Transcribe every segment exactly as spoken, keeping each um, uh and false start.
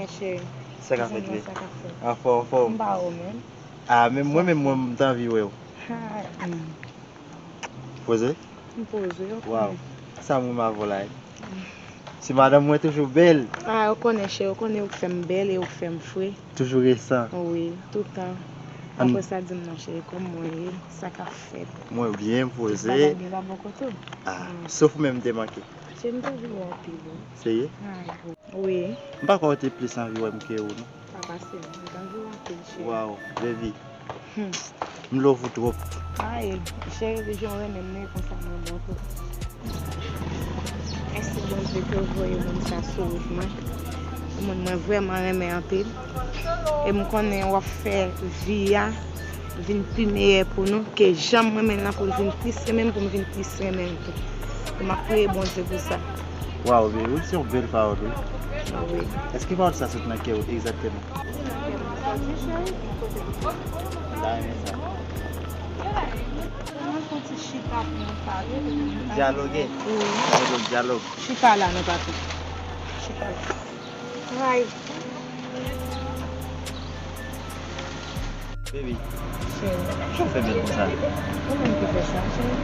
Cheri, sa ka fèt, wi. Sa ka fèt. Anfòm, anfòm. M pa wè w menm. Ah, menm mwen, menm mwen, m t anvi wè w. Ha, hmm. Poze? M poze, ok. Waw. Sa m renmen avè w la, wi. Se madanm mwen toujou bèl. Ah, ou konnen, cheri, ou konnen ou k fè m bèl e ou k fè m fre. Toujou resan. Wi, toutan. Ann- Apre sa, di m non, cheri, kòman w ye? Sa k ap fèt? Mwen byen, m poze. Bagay byen pa bò kote w? Ah, hmm. Sof ou menm m te manke. Cheri, m te vle wè w anpil, wi. Serye? Ay, wi. M pa kwè w te plis anvi wè m ke ou, non. Pa pase, m t anvi w anpil, cheri. Waw, baby. Hmm. M love ou twòp. Ay, cheri, jan w renmen m nan, e konsa mwen bon tou. Mèsi Bondye ke w voye moun sa sou wout mwen. Yon moun mwen vrèman renmen anpil. E m konnen w ap fè vi a vin pi meyè pou nou, ke jan m renmen l lan pou l vin plis renmen m, pou m vin plis renmen l tou. E m ap priye Bondye pou sa. Waw, men wi, se yon bèl pawòl, wi. Wi. Èske pawòl sa sot nan kè w egzakteman? Sot nan kè m, sot nan kè m, cheri. M ta renmen sa. Ann fè yon ti chita pou nou pale. Dyaloge? Wi. Sa vle di dyalòg. Chita la, nou pale. Chita la. Ay. Baby. Cheri. Sa w fè bèl konsa? Ou menm ki fè sa, cheri.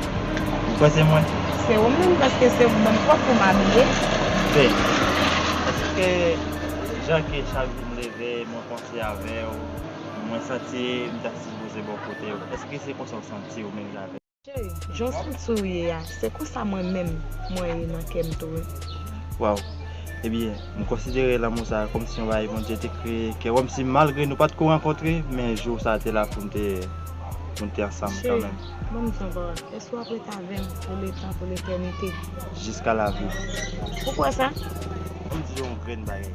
Ou kwè se mwen? Se ou menm, paske se ou menm pwòp pou m abiye. Bè, paske jan ke chak jou m leve, mwen panse avè w, mwen santi m ta sipoze bò kote w. Èske se konsa w santi w menm jan avè m? Cheri, jan w santi w ye a, se konsa mwen menm, mwen ye nan kè m tou, wi. Waw. Ebyen, m konsidere lanmou sa a kòmsi yon bagay Bondye te kreye kè w, kòmsi malgre nou pa t ko rankontre, men jou sa a te la pou n te, pou n te ansanm kanmenm. Cheri, ban m di w yon pawòl. Èske w ap ret avè m pou letan, pou letènite? Jiska lavi. Ou kwè sa? Ban m di w yon grenn bagay.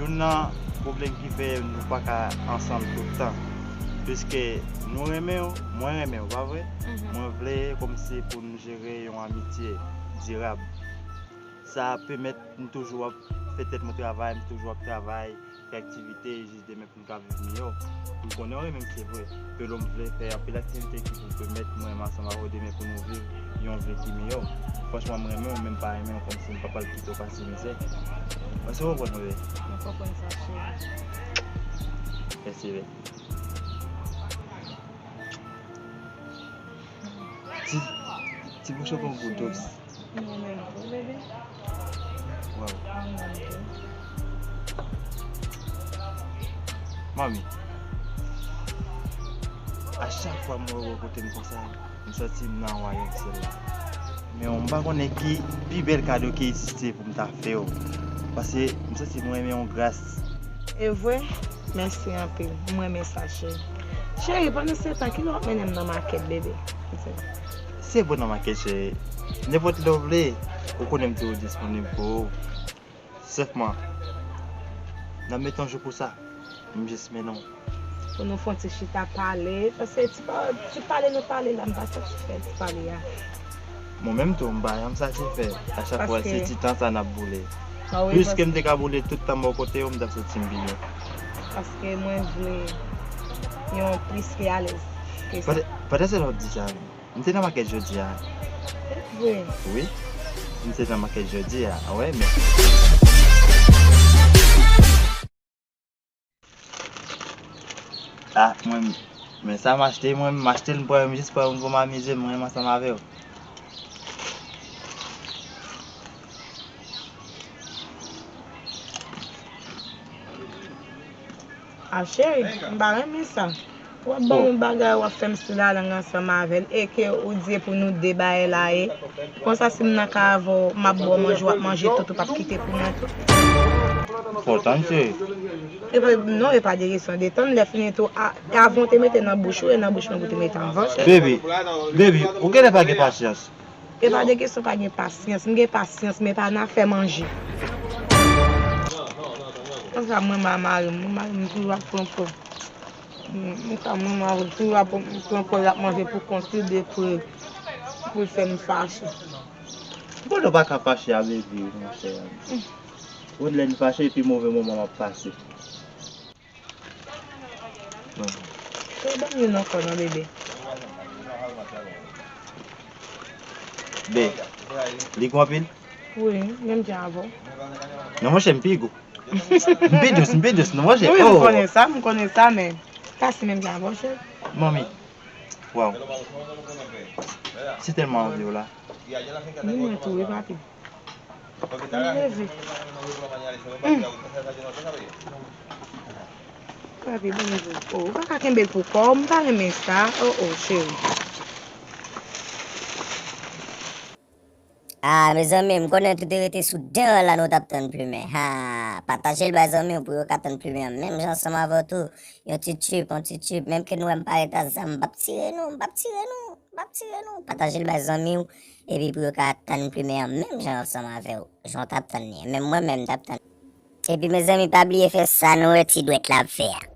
Youn nan pwoblèm ki fè nou pa ka ansanm tout tan, piske nou renmen w, mwen renmen w, pa vre? Mhm. Mwen vle kòmsi pou n jere yon amitye dirab. Sa pèmèt m toujou ap fè tèt mwen travay, m toujou ap travay, fè aktivite, jis demen pou n ka viv miyò. M konnen w renmen m, se vre. Pero m vle fè anpil aktivite ki pou pèmèt mwen renmen ansanm avè w demen pou nou viv yon vi ki miyò. Franchman, m renmen w, men m pa renmen w kòmsi m pa pral kite w pase mizè. Èske w konprann mwen byen? Mwen konprann sa, cheri. Mèsi, bebe. Ti, ti bouch ou pa yon gwo dous. Mwen menm tou, bebe. Waw. Mwen menm tou. Manmi, a chak fwa mwen wè w bò kote m konsa, m santi m nan wayòm syèl la. Men m pa konnen ki pi bèl kado ki egziste pou m ta fè w. Paske m santi mwen renmen yon gras. E vre? Mèsi anpil. M renmen sa, cheri. Cheri, pandan se tan, kilè w ap mennen m nan makèt, bebe? Se bon nan makèt, cheri. Nenpòt lè w vle, ou konnen m toujou disponib pou ou. Sèlman, n ap mete yon jou pou sa. M jis mennen w. Pou nou fè yon ti chita pale. Paske ti pa, ti pale nou pale la, m pa satisfè ti pale a. Mwen menm tou, m pa janm satisfè. A chak fwa, se ti tan sa n ap boule. Plis ke m te ka boule tout tan bò kote w, m t ap santi m pi byen. Paske mwen vle yon plis ke alèz ke sa. Pandan, pandan se lè w ap di sa, m te nan makèt jodi a. Vre? Wi. M te nan makèt jodi a. A wè, men. Ah, mwen, men sa m achte, mwen, m achte l, m pran, m jis pran pou m amize m, mwen, ansanm avè w. Ah, cheri, m pa renmen sa. W ap ban m yon bagay, w ap fè m sou lalang ansanm avè l, e ke ou di e pou nou de bagay la ye. Konsa, si m nan kay avè w, m ap ba w manje, w ap manje tout, ou p ap kite pou mwen tou. Fò w tann, cheri. E pa, non, e pa de kesyon de tann, lè fini tou, a, avan w te mete nan bouch ou, e nan bouch mwen pou w te mete anvan, cheri. Baby, baby, ou genlè pa gen pasyans. E pa de kesyon pa gen pasyans, m gen pasyans, men pa nan afè manje. Konsa, mwen, mari m, mari m toujou ap pran pòz. M, m ka mwen, mwen toujou ap pran pòz ap manje pou kont li, de pou, pou l fè m fache. Bon, nou pa ka fache a, baby, monchè. Ou lè n fache, epi move moman m ap pase. Bon. Fè ban m youn ankò non, bebe. Be, li gou anpil? Wi, menm jan avè w. Non, monchè, m pi gou. M pe dous, m pe dous, non, monchè. Wi, m Oh, konnen sa, m konnen sa, men pa si menm jan, monchè. Manmi. Waw. Se tèlman anvi w la. Ni mwen tou, wi, papi. M leve. Mm. Papi, bon, oh, ou pa ka kenbe l pou kò w, m pa renmen sa. Oh, oh, cheri. Ah, mezanmi, m konnen tout te rete sou dan la nou t ap tann plimen. Ha, pataje l bay zanmi w pou yo ka tann plimen an menm jan ansanm avè w tou. Yon ti tchip, yon ti tchip, menm ke nou wè m pa ret a zam, m p ap tire nou, m p ap tire nou, m p ap tire nou. Pataje l bay zanmi w, epi pou yo ka tann plimen an menm jan ansanm avè w, jan w t ap tann li an. Menm mwen menm m t ap tann. Epi mezanmi, pa bliye fè sa nou wè ti dwèt la ap fè a.